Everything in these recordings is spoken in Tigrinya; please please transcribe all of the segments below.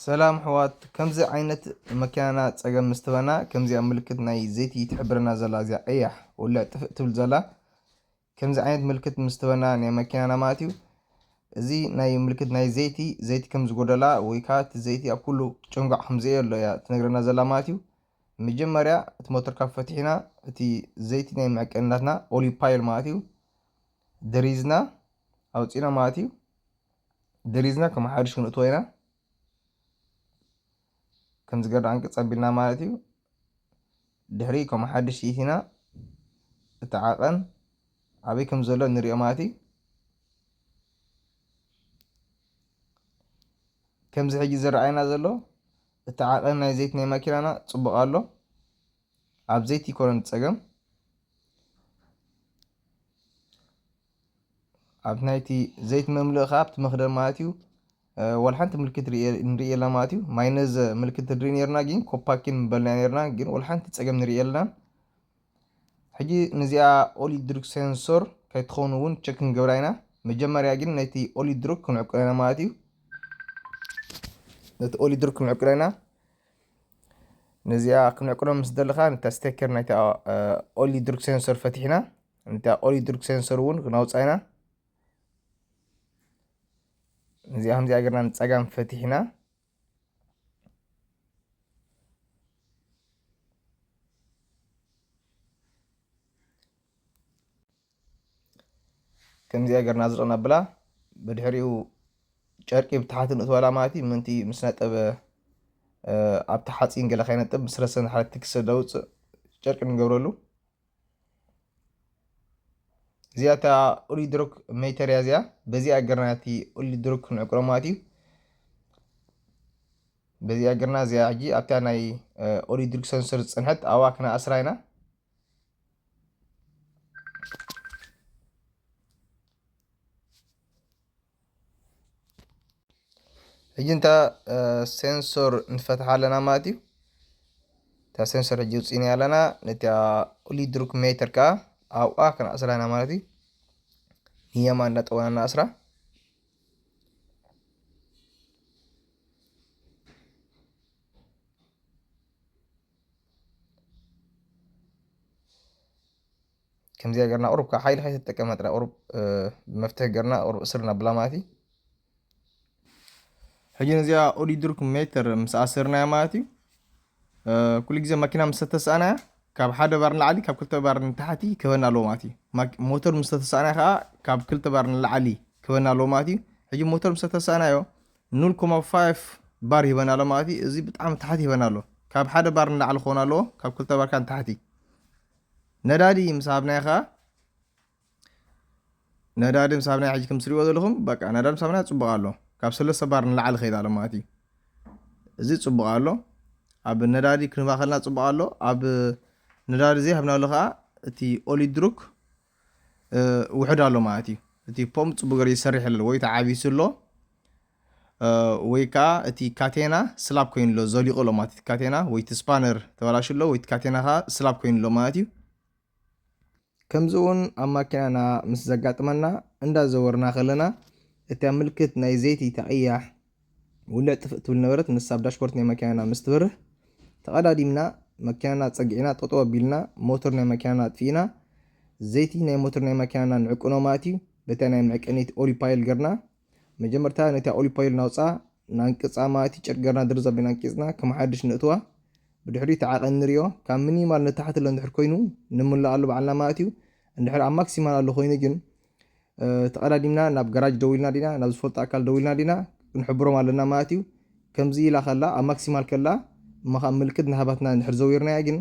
ሰላም ኣሕዋት፣ ከምዚ ዓይነት መኪናና ጸገም ምስ ትበና፣ ከምዚኣ ምልክት ናይ ዘይቲ ትሕብረና ዘላ፣ እዚኣ ቀያሕ ውልዕ ጥፍእ ትብል ዘላ፣ ከምዚ ዓይነት ምልክት ምስ ትበና ናይ መኪናና ማለት እዩ። እዚ ናይ ምልክት ናይ ዘይቲ፣ ዘይቲ ከም ዝጎደላ ወይ ከኣ እቲ ዘይቲ ኣብ ኩሉ ጭንጓዕ ከም ዘየሎ እያ ትነግረና ዘላ ማለት እዩ። መጀመርያ እቲ ሞተርካ ፈቲሕና፣ እቲ ዘይቲ ናይ መዕቀኒ ናትና ኦይል ፓይል ማለት እዩ፣ ደሪዝና ኣውጺእና ማለት እዩ። ደሪዝና ከም ሓድሽ ክንእትዎ ኢና። ከምዚ ገርዳ ዕንቅጽ ኣቢልና ማለት እዩ። ድሕሪ ከም ሓድሽ ኢቲና እቲ ዓቐን ኣበይ ከም ዘሎ ንሪኦ ማለት እዩ። ከምዚ ሕጂ ዝረኣየና ዘሎ እቲ ዓቐን ናይ ዘይት ናይ ማኪናና ጽቡቕ ኣሎ። ኣብ ዘይት ይኮነን ጸገም። ኣብ ናይቲ ዘይት መምልእ ከኣ ኣብቲ መኽደን ማለት እዩ፣ እ፣ ዋላ ሓንቲ ምልክት ርእ-፣ ንርኢ የለና ማለት እዩ። ማይነዝ ምልክት ንርኢ ነርና፣ ግን ኮፓኪን ምበልና ነርና፣ ግን ዋላ ሓንቲ ጸገም ንርኢ የለናን። ሕጂ ነዚኣ ኦይል ድሩክ ሴንሶር ከይትኸውን እውን ቸክ ክንገብራ ኢና። መጀመርያ ግን ነቲ ኦይል ድሩክ ክንዕቅሎ ኢና ማለት እዩ። ነቲ ኦይል ድሩክ ክንዕቅሎ ኢና። ነዚኣ ክንዕቅሎ ምስ ደለኻ፣ ነታ ስቴከር ናይታ፣ እ፣ ኦይል ድሩክ ሴንሶር ፈቲሕና፣ ነታ ኦይል ድሩክ ሴንሶር እውን ክነውጽኣ ኢና። ነዚኣ ከምዚኣ ጌርና ንጸጋም ፈቲሕና። ከምዚኣ ጌርና ኣዝርቕና ብላ። ብድሕሪኡ ጨርቂ ብታሕቲ ንእትወላ ማለት እዩ። ምእንቲ ምስ ነጠበ፣ እ፣ ኣብቲ ሓፂን ገለ ከይነጥብ፣ ምስ ረሰን ሓደ ትክስ ደውፅእ ጨርቂ ንገብረሉ። እዚኣ እታ ኦይል ድሩክ ሜተር እያ እዚኣ። በዚኣ ጌርና እቲ ኦይል ድሩክ ክንዕቅሮ ማለት እዩ። በዚኣ ጌርና እዚኣ ሕጂ ኣብታ ናይ፣ እ፣ ኦይል ድሩክ ሰንሰር ዝጸንሐት ኣብኣ ክነኣስራ ኢና። ሕጂ እንታ፣ እ፣ ሴንሶር ንፈትሓ ኣለና ማለት እዩ። እታ ሴንሶር ሕጂ ውፂእና ኣለና። ነታ ኦይል ድሩክ ሜተር ከኣ ኣብኣ ክነኣስራ ኢና ማለት እዩ። ንየማን እናጠወና እናኣስራ። ከምዚኣ ጌርና ቁሩብ ካብ ሓይሊ ከይተጠቀምና ጥራይ ቁሩብ፣ እ፣ መፍትሒ ጌርና ቁሩብ እስር ነብላ ማለት እዩ። ሕጂ ነዚኣ ኦይል ድሩክ ሜተር ምስ ኣሰርናያ ማለት እዩ፣ እ፣ ኩሉ ግዜ መኪና ምስ ተተስኣናያ ካብ ሓደ ባር ንላዕሊ ካብ ክልተ ባር ንታሕቲ ክህበና ኣለዎ ማለት እዩ። ማክ-፣ ሞተር ምስ ተተስኣናያ ከኣ ካብ ክልተ ባር ንላዕሊ ክህበና ኣለዎ ማለት እዩ። ሕጂ ሞተር ምስ ተተስኣናዮ ኑል ኮማ ፋይቭ ባር ይህበና ኣሎ ማለት እዩ። እዚ ብጣዕሚ ታሕቲ ይህበና ኣሎ። ካብ ሓደ ባር ንላዕሊ ክኸውን ኣለዎ፣ ካብ ክልተ ባር ካብ ንታሕቲ። ነዳዲ ምስ ሃብናዮ ከኣ፣ ነዳዲ ምስ ሃብናዮ ሕጂ ከም ትሪእዎ ዘለኹም፣ በቃ ነዳዲ ምስ ሃብናዮ ጽቡቕ ኣሎ። ካብ ሰለስተ ባር ንላዕሊ ከይድ ኣሎ ማለት እዩ። እዚ ጽቡቕ ኣሎ። ኣብ ነዳዲ ክንባኸልና ጽቡቕ ኣሎ። ኣብ ነዳዲ ዘይሃብናሉ ከኣ እቲ ኦይል ድሩክ፣ እ፣ ውሑድ ኣሎ ማለት እዩ። እቲ ፖምፕ ጽቡቕ ገይሩ ይሰርሕ የለን፣ ወይ ተዓቢሱ ኣሎ፣ እ፣ ወይ ከኣ እቲ ካቴና ስላብ ኮይኑ ኣሎ፣ ዘሊቑ ኣሎ ማለት እዩ። እቲ ካቴና ወይ እቲ ስፓነር ተበላሹ ኣሎ፣ ወይ እቲ ካቴና ከኣ ስላብ ኮይኑ ኣሎ ማለት እዩ። ከምዚ እውን ኣብ ማኪናና ምስ ዘጋጥመና እንዳዘወርና ከለና፣ እታ ምልክት ናይ ዘይቲ ተቐያሕ ውልዕ ጥፍእ ትብል ነበረት። ንሳ ኣብ ዳሽቦርድ ናይ ማኪናና ምስ ትበርህ፣ ተቐዳዲምና መኪናና ጸጊዕና ጠጠው ኣቢልና ሞተር ናይ ማኪናና ኣጥፊእና ዘይቲ ናይ ሞተር ናይ ማኪናና ንዕቅኖ ማለት እዩ። በታ ናይ መዕቀኒት ኦይል ፓይል ገርና መጀመርታ ነታ ኦይል ፓይል ናውጻ ናንቅጻ ማለት እዩ። ጨርቂ ገርና ድርዝ ኣቢልና ኣንቂጽና ከም ሓድሽ ንእትዋ። ብድሕሪኡ ተዓቐን ንሪኦ። ካብ ሚኒማል ንታሕቲ ኣሎ እንድሕር ኮይኑ ንምልኣሉ ባዕልና ማለት እዩ። እንድሕር ኣብ ማክሲማል ኣሎ ኮይኑ ግን፣ እ፣ ተቐዳዲምና ናብ ገራጅ ደዊልና ዲና፣ ናብ ዝፈልጦ ኣካል ደዊልና ዲና ክንሕብሮም ኣለና ማለት እዩ። ከምዚ ኢላ ከላ፣ ኣብ ማክሲማል ከላ፣ እሞ ካብ ምልክት ናህባትና እንድሕር ዘዊርናያ ግን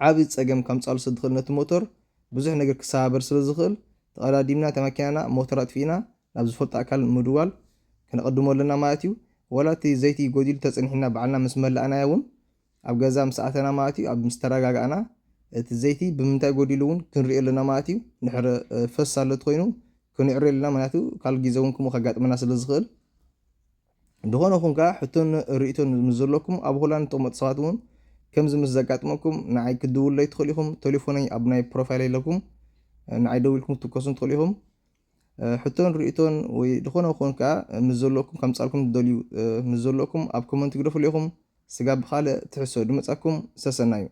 ዓቢ ጸገም ከምጻሉ ስለ ዝኽእል ነቲ ሞተር ብዙሕ ነገር ክሰባበር ስለ ዝኽእል፣ ተቐዳዲምና እታ መኪናና ሞተር ኣጥፊእና ናብ ዝፈልጦ ኣካል ምድዋል ከነቐድሞ ኣለና ማለት እዩ። ወላ እቲ ዘይቲ ጎዲሉ ተጸኒሕና ባዕልና ምስ መላእናዮ እውን ኣብ ገዛ ምስ ኣተና ማለት እዩ፣ ኣብ ምስ ተረጋጋእና እቲ ዘይቲ ብምንታይ ጎዲሉ እውን ክንሪኦ ኣለና ማለት እዩ። እንድሕር፣ እ፣ ፈስ ኣሎ ተኾይኑ ክንዕሮ ኣለና፣ ምክንያቱ ካልእ ግዜ እውን ከምኡ ከጋጥመና ስለ ዝኽእል። ዝኾነ ኹን ከኣ ሕቶን ርእይቶን ምስ ዘለኩም ኣብ ሆላንድ ትቕመጡ ሰባት እውን ከምዚ ምስ ዘጋጥመኩም ንዓይ ክትድውሉለይ ትኽእሉ ኢኹም። ቴሌፎነይ ኣብ ናይ ፕሮፋይል ኣለኩም፣ ንዓይ ደዊልኩም ክትከሱን ትኽእሉ ኢኹም። ሕቶን ርእቶን ወይ ዝኾነ ኾን ከዓ ምስ ዘለኩም ከምፃልኩም ትደልዩ ምስ ዘለኩም ኣብ ኮመንት ግደፉሉ ኢኹም። ስጋብ ብካልእ ትሕሶ ድመፃኩም ሰሰናዩ።